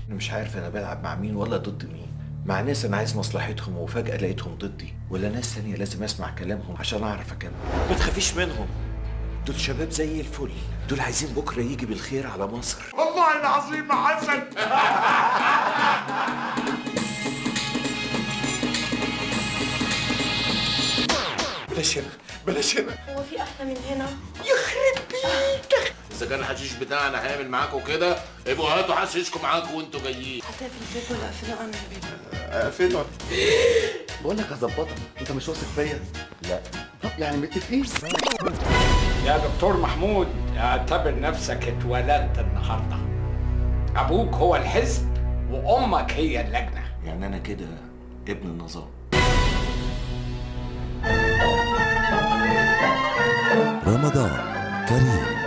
انا مش عارف انا بلعب مع مين ولا ضد مين. مع ناس انا عايز مصلحتهم وفجأة لقيتهم ضدي، ولا ناس ثانية لازم اسمع كلامهم عشان اعرف اكمل. ما تخافيش منهم، دول شباب زي الفل، دول عايزين بكره يجي بالخير على مصر. والله العظيم ما حصل. بلاش هنا، بلاش هنا. هو في احلى من هنا؟ يخرب بيتك. اذا كان الحشيش بتاعنا هيعمل معاكم كده ابقوا هاتوا حشيشكم معاكم وانتوا جايين. هتقفل الباب ولا اقفله انا يا بيبي؟ اقفله. بقول لك هظبطك، انت مش واثق فيا؟ لا. طب يعني متفقين؟ يا دكتور محمود، اعتبر نفسك اتولدت النهارده. ابوك هو الحزب وامك هي اللجنة. يعني انا كده ابن النظام. رمضان كريم.